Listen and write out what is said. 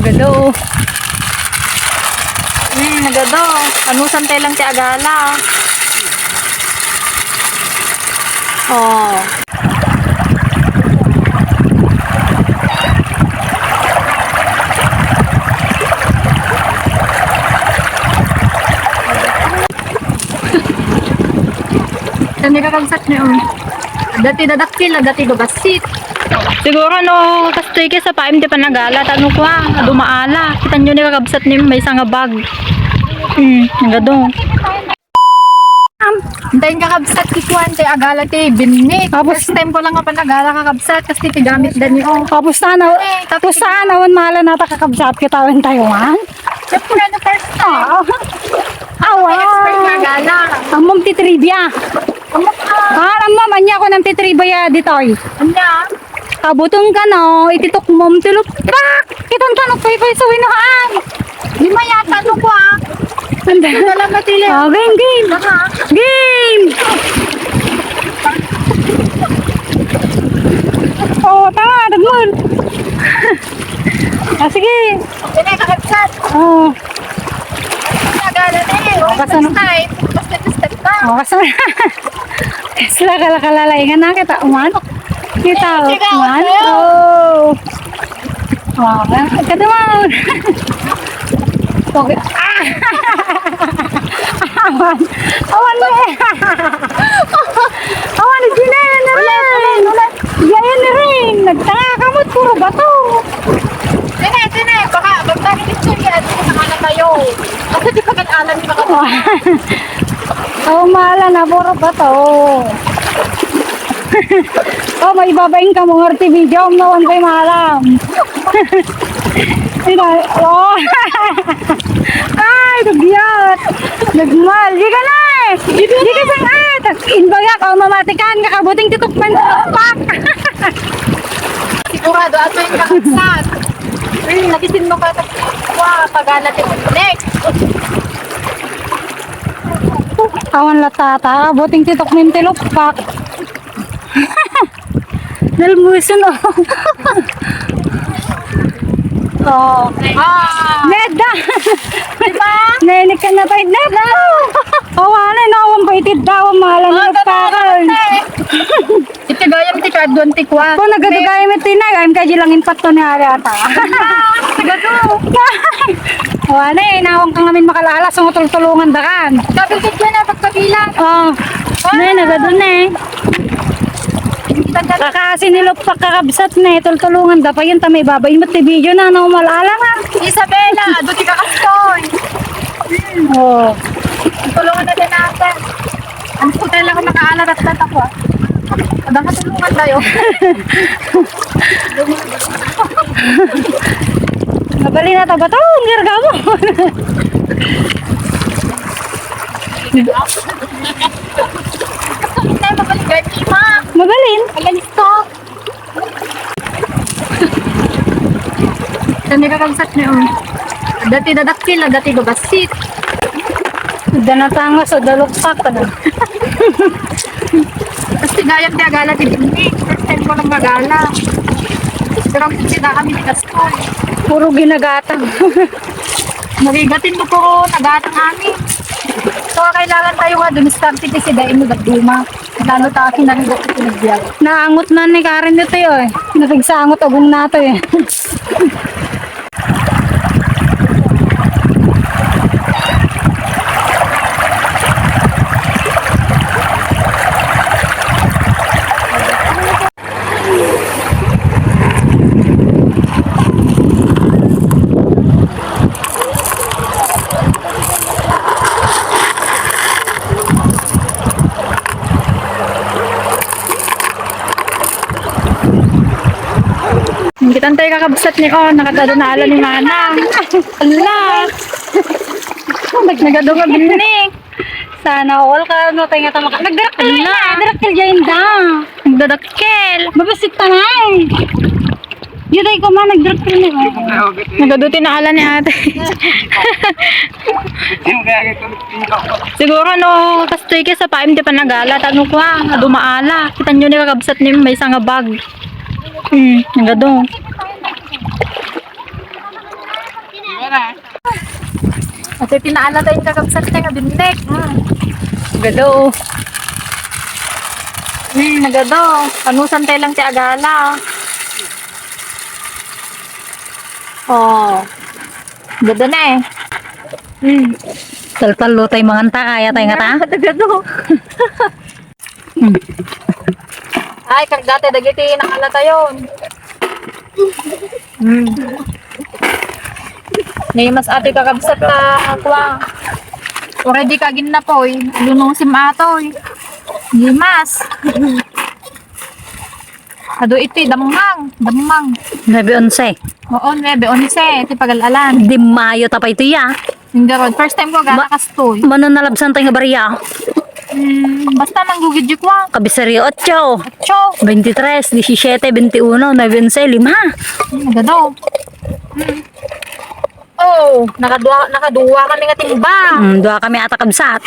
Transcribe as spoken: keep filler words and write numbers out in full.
Hello. Hmm, nagado. Anusan tayo lang ti agala. Oh. Saan ni kakabsat ni, oh? Dati dadakkel, dati babassit. Siguro no, kastoy kay sa paim ti panagala, tano kwa, dumaala. Kita nyo ni kakabsat ni may nga bag. Hmm, nagado. Antayin kakabsat ti kuan, ti agala ti binni. Tapos first time ko lang nga panagala kakabsat, kasi ti gamit da ni, oh. Tapos sana, eh, tapos sana, awan mala nata kakabsat, kita awan tayo, man. Siyempre, ano, first time. Ah, awan. Expert nga gala. Ammom ti trivia. Ano ka? Ah, ammom, anya ko nang ti trivia ditoy. Anya? Kabuton ka, no? Iti tukmom ti luppak. Kitan ka, no? Pay, pay, suwin, no, haan. Di mayata, no, kwa. Anda? Ito na lang matili. Ah, game, game. Aha. Game! Oh, tama, dagmol. Ah, sige. Sino yung kakabsat? Oh. Nagala na eh. Oh, first time. First time, first time pa. Oh, kaso-, Tesla, kala-, kalalaingan na kita, uman. Kita, eh, sige, uman. Okay. Oh. Oh, katumaw. Okay. Ah! Awan. Awan mo eh. Awan, Gina, yan na rin. Yan na rin. Nagtanga ka mo, puro bato. Tine, tine, baka, baka nagtitsugi at hindi makakatayo. Kasi di pa nag-alam yung mga Oh, maala na, puro bato. Oh, may babaeng ka mo, ngarti video, no, one by malam. Ina, oh. Ay, dugyot. Nagmal. Di ka na eh. Di ka sang at. Inbagak, oh, mamatikan, kakabuting tutukman sa pak. Sigurado, ato yung kakagsan. Ay, nagisin mo ka, wa, pagana ti next. Awan la tata, buting ti tukmem ti luppak. Nalmuson, oh. Oh. Ah. Neda. Di ba? Nenek ka na tayo, Neda. Awan na, awan ba itid daw, ang mahal ang Oh, luppakan. Tama, tama, tama. Iti gayam ti kaduan ti kua. Kung nagadu gayam iti na, gayam kadi lang impatto ni Ari ata. Nagadu. Wala eh, nawang ka ngamin makalala, sumutultulungan da kan. Sabi ko dyan na, pagkabilang. Oh. Nay, nagadu na eh. Kakasi ni Luppak kakabsat na eh, tultulungan da pa yun, tamay babay mo ti video na, na umalala nga. Isabela, adu ti kakastoy. Oh. Tulungan na din natin. Ang puti lang ang makaalat at tatako, ah. Abang katulungan tayo. Mabalin na taba to, ang garga mo. Tayo mabalin, guys. Ima. Mabalin. Ang galis ko. Saan ni kakabsat ni, oh? Dati dadakkel, dati babasit. Da natangos, o da luppak, ano? Kasi gayam ti agala ti Binni. First time ko lang magala. Pero ang sila kami ni Kastoy. Puro ginagatang. Nagigatin mo puro nagatang amin. So, kailangan tayo nga dumiskarte kasi dahil mo dagduma. Lalo ta kinaligo ko pinagbiag. Naangot na ni Karen dito, eh. Napigsangot agong nato, eh. Kita tayo kakabsat ni, oh, nakatado na ala ni Manang. Ala. Nagado nga bining. Sana all ka, no, tayo nga tamaka. Nagdarakkel na, nagdarakkel dyan da. Nagdarakkel. Mabasit pa na eh. Yun tayo ko man, nagdarakkel na eh. Nagado ti naala ni ate. Siguro no, kastoy kay sa paim ti panagala, tano kwa, dumaala. Kita nyo ni kakabsat ni may nga bag. Hmm, nagado. Ati, tinaala tayo kakabsat nga binnek. Hmm. Gado. Hmm, nagado. Anusan tayo lang ti agala. Oh. Gado na eh. Hmm. Taltalo tayo manganta, kaya tayo nga ta? Nagado. Hmm. Ay, kagdate dagiti nakalatayon. Hmm. Ni mas ati kakabsat ta, akwa. Already kagin na po eh. Lunong si Matoy. Ni mas. Adu iti, damngang. Damngang. Nuebe onse. Oo, nuebe onse. Iti pagal-alan. Di Mayo tapay ito ya. Hindi ron. First time ko gana Ma- kastoy. Mano nalabsan tayo nga barya? Hmm, basta nanggugidyo ko ah. Kabisario, ocho. Ocho. Veintitrés, diecisiete, veintiuno, nuebe, onse, lima. Hmm, nagado. Hmm. Oh, nakadua, nakadua kami nga timba. Hmm, dua kami ata kabsat.